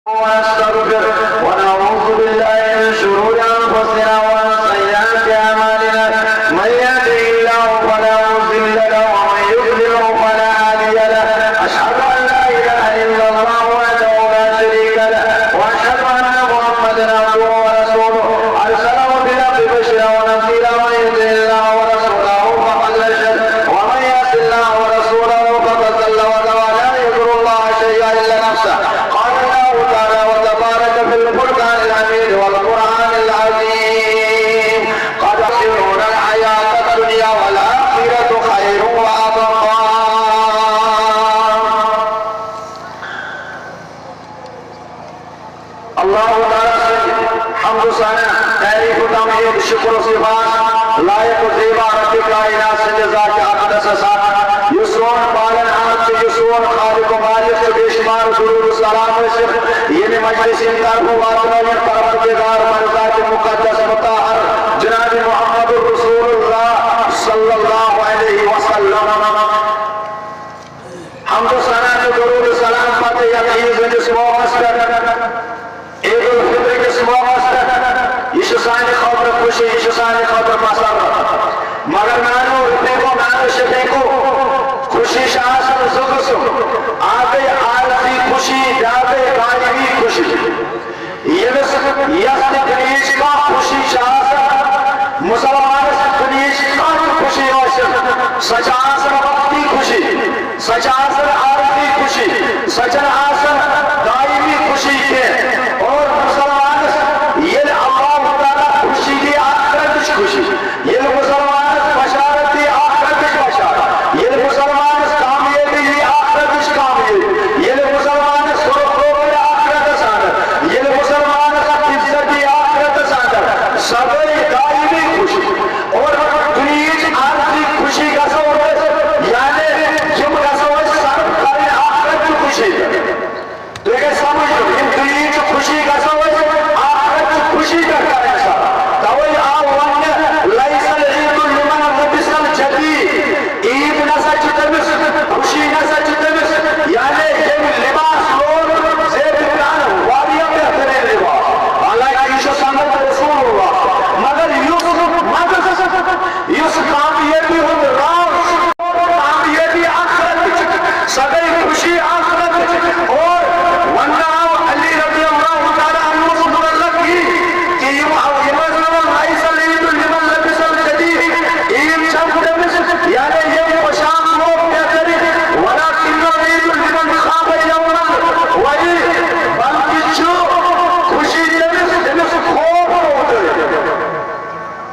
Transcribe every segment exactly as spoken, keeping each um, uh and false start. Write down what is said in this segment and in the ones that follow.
ونستغفره، ونعوذ بالله من شرور أنفسنا ومن سيئات أعمالنا. من يهده الله فلا مضل له، ومن يضلله فلا هادي له. أشهد أن لا إله إلا الله وحده لا شريك له، وأشهد أن محمدا عبده ورسوله. أرسله بالحق بشيرا ونذيرا، ومن يطع الله ورسوله فقد رشد، ومن يعص الله ورسوله فقد ضل وغوى. لا يضر الله شيئا إلا نفسه. قال الله تعالى وتبارك في الفرقان الحميد والقرآن العظيم: قد تؤثرون الحياة الدنيا والآخرة خير وأبقى. اللہ تعالیٰ سٕنٛدۍ حمد و ثنا، تعریف و تمجید، شکر و صفات لائق و زیبا رب کائنات سٕنٛدِ ذاتِ اقدسس، یُس سون پالن ہار چھُ، یُس سون خالق و مالک چھُ، بے شمار درود و سلام ٲسِتھ، ییٚمہِ مجلس ہٕنٛدِ طرفہٕ واتنٲوِن پروردگار بر ذاتِ مقدس مطہر جناب محمد رسول اللہ صلی اللہ علیہ وسلم۔ حمد و ثنا تہٕ درود و سلام پتہٕ یتھ عیٖد ہٕنٛدِس موقعس پٮ۪ٹھ، عید الفطر کِس موقعس پٮ۪ٹھ، یہِ چھُ سانہِ خٲطرٕ خوشی، یہِ چھُ سانہِ خٲطرٕ مسرت۔ مگر میانیو رفیقو، میانیو شفیقو، خوشی چھِ آسان زٕ قٕسم۔ اکھ گٔے عارضی خوشی، بیٛاکھ گٔے دایمی خوشی۔ ییٚمِس یۄس تہِ دُنیہٕچ کانٛہہ خوشی چھِ آسان، مُسلمانَس دُنیہٕچ کانٛہہ تہِ خوشی ٲسِن، سۄ چھِ آسان وقتی خوشی، سۄ چھِ آسان عارضی خوشی، سۄ چھَنہٕ آسان دایمی خوشی کینٛہہ۔ اور مُسلمانَس ییٚلہِ اللہ تعالیٰ خوشی دی آخرتٕچ خوشی، ییٚلہِ مُسلمانَس بشارت دی آخرتٕچ بشارت، ییٚلہِ مُسلمانَس کامیٲبی دی آخرتٕچ کامیٲبی، ییٚلہِ مُسلمانَس سُرخ روغنِ آخرتَس اندر، ییٚلہِ مُسلمانَس عزت دی آخرتَس اندر، سۄ گٔے دایمی خوشی۔ اور دُنیہٕچ عارضی خوشی گژھو أسۍ، یعنی یِم گژھو أسۍ صرف کرٕنۍ آخرت چہِ خوشی پٮ۪ٹھ۔ تُہۍ گژھِ سمجھُن، یِم دُنیہٕچ خوشی گژھو أسۍ آخرت چہِ خوشی پٮ۪ٹھ کرٕنۍ صرف۔ توے آو وننہٕ، "لیس العید لمن لبس الجدید"، عید نسا چھِ تٔمِس، خوشی نسا چھِ تٔمِس، یعنی ییٚمۍ لباس لوگ زیب پران، واریاہ بہترین لباس۔ حالانکہ یہِ چھُ سنت رسول اللہ، مگر یُس مقصد، یُس کامیٲبی ہُنٛد راز چھُ، کامیٲبی آخرت چھِ، سۄ گٔے خوشی آخرت۔ اور وننہٕ آو علی رضی اللہ تعالیٰ عنہ سُنٛد متعلق یہِ کہ یِم، یِم ٲسۍ وَنان، "لیس العید لمن لبس الجدید"، عید چھَنہٕ تٔمِس، یعنی ییٚمۍ پوشاک لوگ بہترین، "ولکن العید لمن خاب یوم الوعید"، بلکہِ چھُ خوشی تٔمِس، ییٚمِس خوف روٗد۔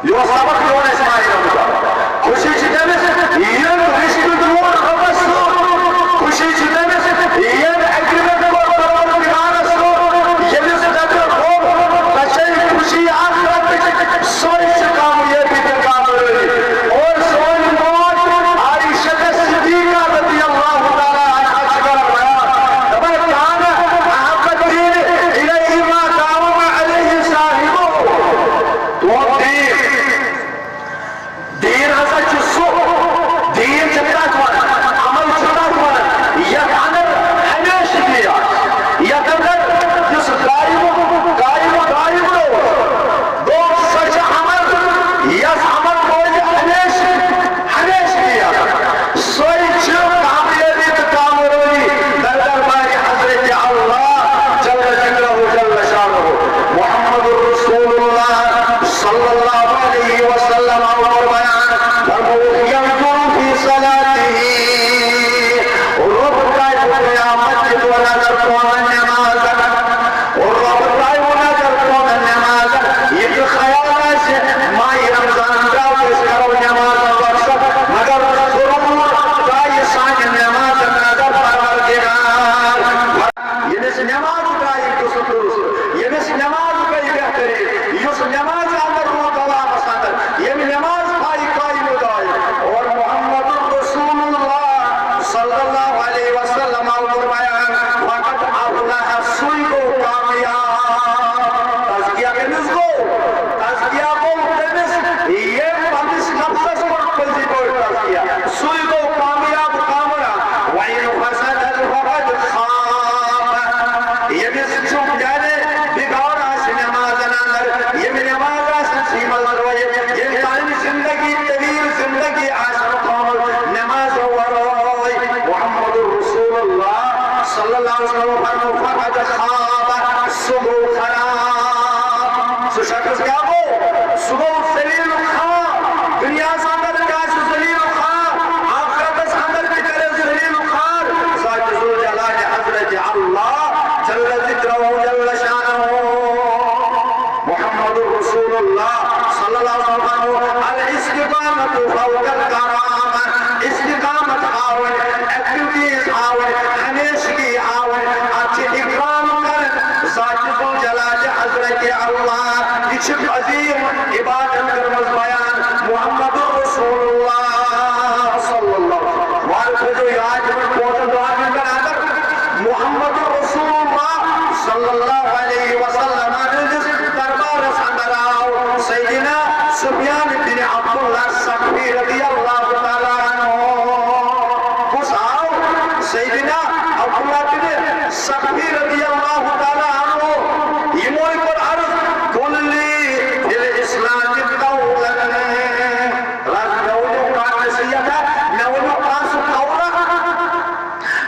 یہِ اوس سبق یِوان اَسہِ ماہِ رمضان۔ خوشی چھِ تٔمِس، ییٚمۍ رِشتہٕ جوڑ رۄبَس سۭتۍ۔ خوشی چھِ تٔمِس، ییٚمۍ ایگریمنٹ کوٚر پروردگارَس سۭتۍ۔ ییٚمِس دَپہِ رۄب، ژےٚ چھے خوشی آخرتٕچ، سۄے چھِ کامیٲبی تہٕ کامیٲبی۔ اور سٲنۍ موج عائشہ صدیقہ رضی اللہ تعالیٰ عنہا چھِ کران بیان، دَپان، "کان احب الدین الیہ ما داوم علیہ صاحبہ"۔ تُہُنٛد دیٖن، دیٖن ہسا چھُ سُہ، دیٖن چھِ تَتھ وَنان، عمل چھُ تَتھ وَنان، یَتھ اَندَر ہمیشگی آسہِ، یَتھ اَندَر یُس قائم، قائم، دائم روزِ۔ گوٚو، سۄ چھِ عمل، یَس عمل روزِ ہمیشہِ، ہمیشگی آسہِ۔ سۄے چھِ کامیٲبی تہٕ کامرٲنی در دربارِ حضرت اللہ جل ذکرہ جل شانہ۔ محمد رسول اللہ صلی اللہ علیہ وسلم آو فرمایان، فرمووُکھ، "ینظر فی صلاته"، رۄب ترٛاوِ قیامت کہِ دۄہ نظر تُہنٛزن نمازن۔ اور رۄب ترٛاوِ نظر تُہنٛزن نمازن۔ یہِ تہِ خیال آسہِ، ماہِ رمضان درٛاو، أسۍ کرو نمازن وقت، مگر ضروٗر ترٛایہِ سانٮ۪ن نمازن نظر پروردگار۔ ییٚمِس نماز ترٛایہِ دُست درُست، ییٚمِس نماز گٔے بہتریٖن، یُس نمازِ اندر روٗد دوامس اندر، ییٚمہِ نماز تھایہِ قٲیِم و دٲیِم۔ اور محمد رسول اللہ صلی اللہ علیہ وسلم آو فرمایان، "فقد افلح"، سُے گوٚو کامیاب۔ تزکیہ کٔمِس گوٚو؟ تزکیہ گوٚو تٔمِس، ییٚمۍ پننِس نفسس کوٚر پٔزی پٲٹھۍ تزکیہ، سُے گوٚو کامیاب کامران۔ وَإِنْ فَسَدَتْ فَقَدْ خَابَ۔ ییٚمِس چھُ خواب، سُہ گوٚو خراب۔ سُہ شخص کیٛاہ گوٚو؟ سُہ گوٚو ذلیل الخوار۔ دُنیاہَس اندر تہِ آسہِ ذلیل الخوار، آخرتَس اندر تہِ کرِ ذلیل الخوار۔ ذات ذوالجلال حضرت اللہ جل ذکرہ جل شانہ۔ محمد رسول اللہ صلی اللہ علیہ وسلم فرمو، الاستقامت فوق الکرامہ۔ استقامت ہاوٕنۍ، ایکٹیویٹیز ہاوٕنۍ، ہمیشگی ہاوٕنۍ، اتھ چھِ اکرام کرٕنۍ۔ ذات ذوالجلال حضرت اللہ، یہِ چھِ عظیم عبادت کٔرمٕژ بیان محمد رسول اللہ صلی اللہ علیہ وسلم۔ وارٕ تھٲیزیو یاد یِمن پانٛژن دۄہن ہٕنٛدٮ۪ن اندر محمد رسول اللہ صلی اللہ علیہ وسلم ہٕنٛدِس دربارس اندر آو سیدنا سفیان بن عبداللہ ثقفی رضی اللہ تعالیٰ عنہ۔ کُس آو؟ سیدنا عبداللہ بن ثقفی رضی اللہ تعالیٰ عنہ۔ یِمو کوٚر عرض، قل لی فی الاسلام قولا۔ رز مےٚ ؤنِو کانٛہہ نصیحت، مےٚ ؤنِو کانٛہہ سُہ قولا۔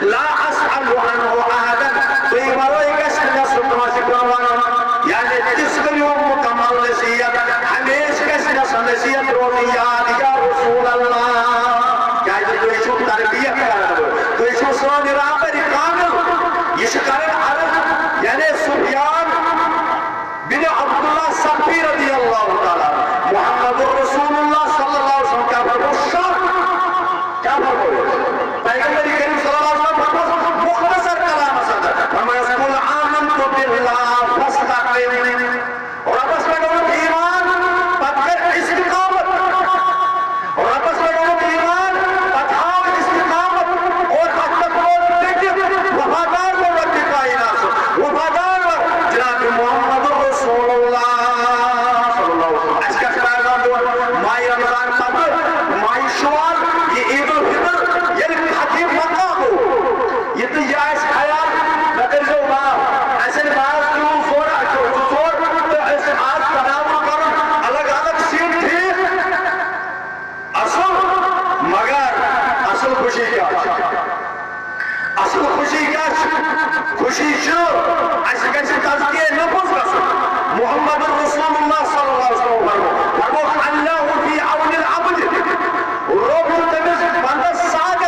لا اسأل عنہ احدا، تُہۍ ورٲے گژھِ نہٕ مےٚ سُہ کٲنٛسہِ پیوٚن وَنُن۔ یعنی تِژھ کٔرِو مُکمل نصیحت، ہمیشہِ گژھِ مےٚ سۄ نصیحت روزٕنۍ یاد، یا رسول اللہ۔ کیٛازِ تُہۍ چھِو تربیت کرن وٲلۍ، تُہۍ چھِو سٲنۍ رہبر کامل۔ یہِ چھِ کران عرض، یعنی سفیان بن عبداللہ ثقفی رضی اللہ تعالیٰ عنہ۔ محمد رسول اللہ صلی اللہ علیہ وسلم کیٛاہ فرموو؟ شرط کیٛاہ فرموو؟ پیغمبر کریم صلی اللہ علیہ وسلم فرموو مختصر کلامس اندر، فرمایس، قل آمنت باللہ فاستقم۔ رۄبس پٮ۪ٹھ اوٚنُتھ ایمان، پتہٕ کر استقامت۔ رۄبس پٮ۪ٹھ اوٚنُتھ ایمان، پتہٕ ہاو استقامت اور اتھ پٮ۪ٹھ روز ڈٔٹِتھ، وفادار گوٚو رۄبِ کائنات سُنٛد، وفادار گوٚو جناب محمد رسول اللہ صلی اللہ علیہ وسلم۔ اَسہِ کیٛاہ چھُ پیغام دِوان؟ ماہِ رمضان پتہٕ ماہِ شوال، یہِ عید الفطر، ییٚلہِ فتح مکہ گوٚو، یہِ تہٕ یہِ آسہِ خیال، مےٚ کٔرۍزیو معاف، اَسہِ ییٚلہِ ماز کِلوٗ زورا کھیوٚو، زٕ ژور، تہٕ اَسہِ آز تناوُل کَرُن الگ الگ سیٖٹ ٹھیٖک۔ اصل، مگر اصل خوشی کیٛاہ چھِ؟ اصل خوشی کیٛاہ چھِ؟ خوشی چھِ اَسہِ گژھِ تزکیہ نفس گژھُن۔ محمد رسول اللہ صلی اللہ علیہ وسلم فرمو، فرموکھ، اللہ فی عون العبد۔ رۄب چھُ تٔمِس بندس ساتھ،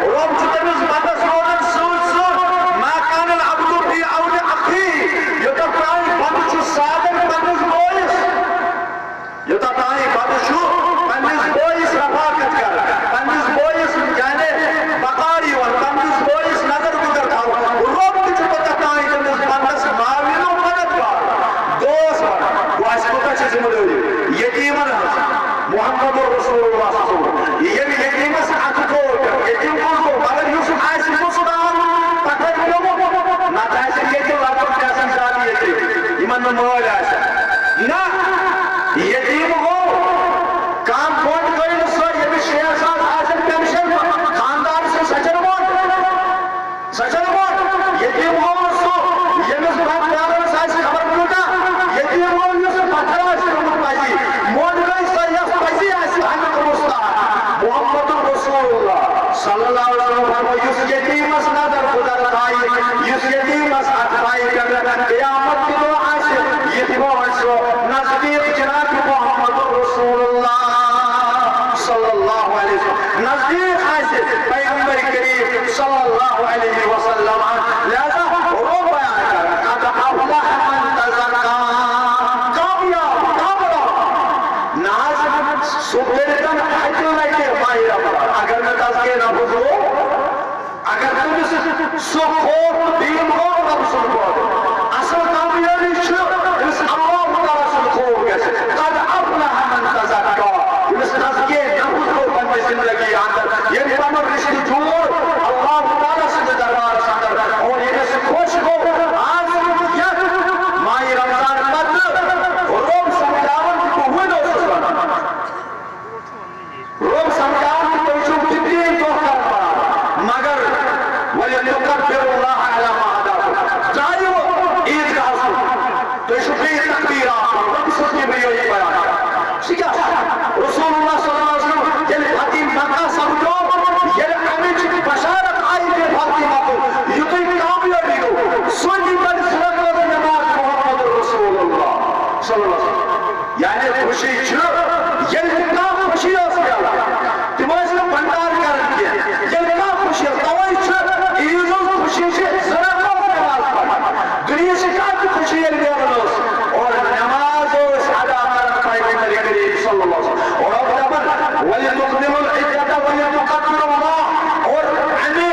رۄب چھُ تٔمِس بندس روزان سۭتۍ سۭتۍ۔ ما کان العبد فی عون اخیہ، یوٚتتھ تام بندٕ چھُ ساتھ پننِس بٲیِس۔ یوٚتتھ تام پتہٕ چھُ پننِس بٲیِس رفاقت کران، پننِس بٲیِس یعنی بکار یِوان، پننِس بٲیِس نظر گُزر تھاوان۔ رۄب تہِ چھُ توٚتتھ تام تٔمِس بندس معاون و مددگار، دوست بنان۔ گوٚو اَسہِ کوٗتاہ چھِ ذمہٕ دٲری یتیٖمن ہٕنٛز؟ محمد رسول اللہ صلی اللہ علیہ وسلم۔ ییٚمہِ یتیٖمس اَتھٕ تھوٚو، یتیٖم کُس گوٚو؟ مگر یُس آسہِ مُستحق، تتھ آسہِ پیوٚمُت، نتہٕ آسہِ ییٚتہِ لگ بگ تہِ آسان زیادٕ یتیٖم، یِمن نہٕ مٲلۍ آسن۔ نہ، یتیٖم گوٚو کانٛہہ بۄن گٔے نہٕ سۄ، ییٚمِس شیٹھ ساس آسن پینشن، خاندار سٕنٛز سۄ چھنہٕ بۄن۔ سۄ چھنہٕ بۄن۔ یتیٖم گوٚو نہٕ سُہ، ییٚمِس بینک بیلنس آسہِ خبر کوٗتاہ۔ یتیٖم گوٚو یُس پتھر آسہِ پیوٚمُت پزی۔ بۄن گٔے سۄ، یۄس پزی آسہِ امیُک مستحق۔ محمد رسول اللہ صلی اللہ علیہ وسلم فرمو، یُس یتیٖمس نظر گُزر تھایہِ، یُس یتیٖمس اتھ پایہِ پٮ۪ٹھ قیامت کہِ دۄہ آسہِ یِتھ پٲٹھۍ سُہ نزدیٖک جناب محمد رسول اللہ صلی اللہ علیہ وسلم، نزدیٖک آسہِ پیغمبر کریم صلی اللہ علیہ وسلم۔ لہذا رۄب بیان کران، قد افلح من تزکا، کامیاب، کامران۔ نہ حظ، سُہ کٔرِتن اَکہِ لٹہِ ماہِ رمضان، اگر نہٕ تزکیہ نفس گوٚو، اگر تٔمِس سُہ خوف تہٕ بیم گوٚو رۄب سُنٛد پٲدٕ، اصل کامیٲبی چھِ أمِس اللہ تعالیٰ سُنٛد خوف گژھِ۔ قد افلح من تزکا، ییٚمِس تزکیہ نفس گوٚو پننہِ زندگی اندر، ییٚمۍ پنُن رشتہٕ جوڑ اللہ تعالیٰ سٕنٛدِ دربارس اندر، اور ییٚمِس خۄش گوٚو آز یتھ ماہِ رمضان پتہٕ رۄب سمجھاوان کہِ بہٕ وُنہِ اوسُس ونان۔ رۄب سمجھاوان کہِ تُہۍ چھِو فِفٹیٖن دۄہ کران برابر، مگر وَلِتُکَبِّرُوا اللَّهَ عَلَىٰ مَا هَدَاكُمْ۔ درٛایِو عیٖدگاہَس کُن، تُہۍ چھِو بیٚیہِ تکبیٖرات پَران، رۄب سٕنٛز کِبرِیٲیی بیان کران۔ سُہ کیٛاہ چھُ؟ رسول اللہ صلی اللہ علیہ وسلم ییٚلہِ فتح مکہ سپدیو، ییٚلہِ اَمِچ بشارت آیہِ بے فتح مکہ، یُتُے کامیٲبی گوٚو، سونی پٮ۪ٹھ زٕ رکعت نماز محمد رسول اللہ صلی اللہ علیہ وسلم۔ یعنی خوشی چھِ، ییٚلہِ تہِ کانٛہہ خوشی ٲس میلان، تِم ٲسۍ نہٕ بنڈار کران کینٛہہ۔ ییٚلہِ کانٛہہ خوشی ٲس، تَوَے چھُ عیٖد الخوشی چھِ زٕ رکعت نماز پران۔ دُنیاہٕچ کانٛہہ تہِ خوشی ییٚلہِ میلان ٲس، اور نماز ٲسۍ ادا کران پیغمبر کریم صلی اللہ علیہ وسلم۔ اور اب دپان، "ولتكملوا العدة ولتكبروا الله"، اور اَمہِ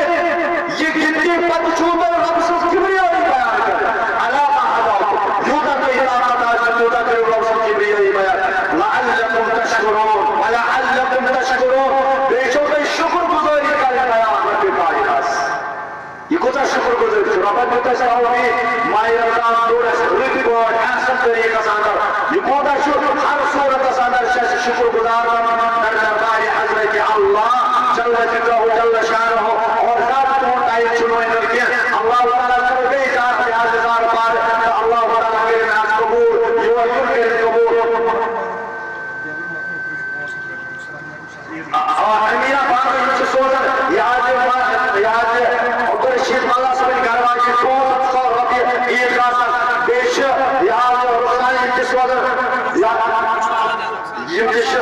یہِ گِنٛدنہٕ پتہٕ چھُو تۄہہِ رۄب سٕنٛز کبریٲیی بیان کَرٕنۍ۔ علی ما ہداکم، یوٗتاہ تۄہہِ ہدایت آسہِ، تیوٗتاہ کٔرِو رۄب سٕنٛز کبریٲیی بیان۔ لعلکم تشکرون، ولعلکم تشکرون، بیٚیہِ چھُو تۄہہِ شُکر گُزٲری کَرٕنۍ بیان رۄبِ کائنات۔ یہِ کوٗتاہ شُکر گُزٲری چھُ، رۄبَن دیُت اَسہِ توفیٖق، ماہِ رمضان توٚر اَسہِ رٕتۍ پٲٹھۍ، احسن طریٖقَس اندر۔ یہِ کوٗتاہ چھُ، ہر صوٗرتَس اندر چھِ اَسہِ شُکر گُزار بنُن در دربارِ حضرت اللہ جل ذکرہ جل شانہ، اور زیادٕ تُہُنٛد ٹائم چھُنہٕ وۄنۍ کینٛہہ۔ اللہ تعالیٰ کَرو بیٚیہِ زیادٕ لحاظ اظہار پارٕ، تہٕ اللہ تعالیٰ کٔرِنۍ حظ قبوٗل، یور یُن کٔرِنۍ قبوٗل۔ آ، آ، امیر احمد، یِم چھِ سوزان، یہِ حظ یہِ ما-، یہِ حظ یہِ عبدالرشید ملا صٲبٕنۍ گرٕ واجہِ چھِ پانٛژھ ہتھ ساس رۄپیہِ عیٖد گاہَس، بیٚیہِ چھِ یہِ حظ یہِ رخسان، یِم تہِ سوزان، یا-، یِم تہِ چھِ،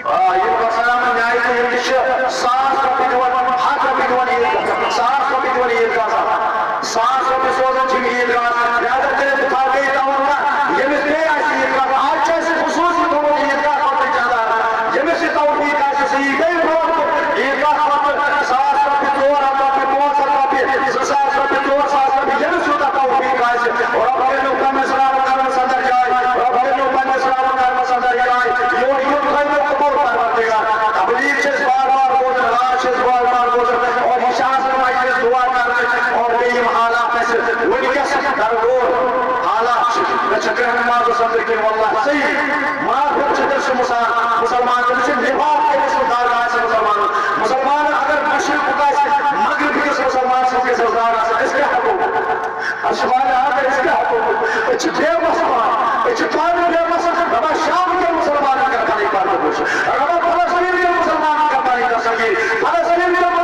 آ، یِم رخسان احمد نیاے تہٕ یِم تہِ چھِ ساس رۄپیہِ دِوان، ہَتھ رۄپیہِ دِوان عیٖد گاہَس، ساس رۄپیہِ دِوان عیٖد گاہَس۔ ساس رۄپیہِ سوزان چھِ یِم عیٖد گاہَس۔ لہذا کٔرِتھ بہٕ تھاوٕ بیٚیہِ توقع، ییٚمِس بیٚیہِ آسہِ عیٖد گاہ، آز چھُ اَسہِ خصوٗصی تھوٚومُت عیٖد گاہ خٲطرٕ چندٕ۔ ییٚمِس یہِ توفیٖق آسہِ، سُہ یی بیٚیہِ برونٛٹھ کُن عیٖد گاہ خٲطرٕ۔ ساس رۄپیہِ، ژور ہَتھ رۄپیہِ، پانٛژھ ہَتھ رۄپیہِ، زٕ ساس رۄپیہِ، ژور ساس رۄپیہِ، ییٚمِس یوٗتاہ توفیٖق آسہِ، رۄب کٔرِنو پنٛنِس رحمت کرمس اندر جاے، رۄب کٔرِنو پنٛنِس رحمت کرمس اندر جاے۔ یور یُن تھٲیِو قبول پروردگار۔ تبلیغ چھِ أسۍ بار بار بوزان، واز چھِ أسۍ بار بار بوزان، اور یہِ چھِ آسان مجلس دعا کرنٕچ، اور بیٚیہِ یِم حالات اَسہِ وٕنکیٚس درگور حالات چھِ، مےٚ چھِ کینٛہہ نمازس اندر کِنۍ واللہ صحیح معافی چھِ تٔمۍ سُنٛد مُسا-، مُسلمان، تٔمِس چھِ نفاق کٔرِتھ سُہ درد آسہِ مُسلمانَس۔ مُسلمان اگر مشرقُک آسہِ، مغربہٕ کِس مُسلمان سٕنٛز گژھِ حظ دار آسٕنۍ، أسۍ کیٛاہ ہٮ۪کو؟ اَسہِ چھِ واریاہ حق، أسۍ کیٛاہ ہٮ۪کو؟ أسۍ چھِ بے وس مان، أسۍ چھِ پانہٕ بے وس، دَپان شام کٮ۪ن مُسلمانَن کَر پَنٕنۍ پَردٕ پوش، دَپان فلسطیٖن کٮ۪ن مُسلمانَن کَر پَنٕنۍ دستگیٖر، فلسطیٖن کٮ۪ن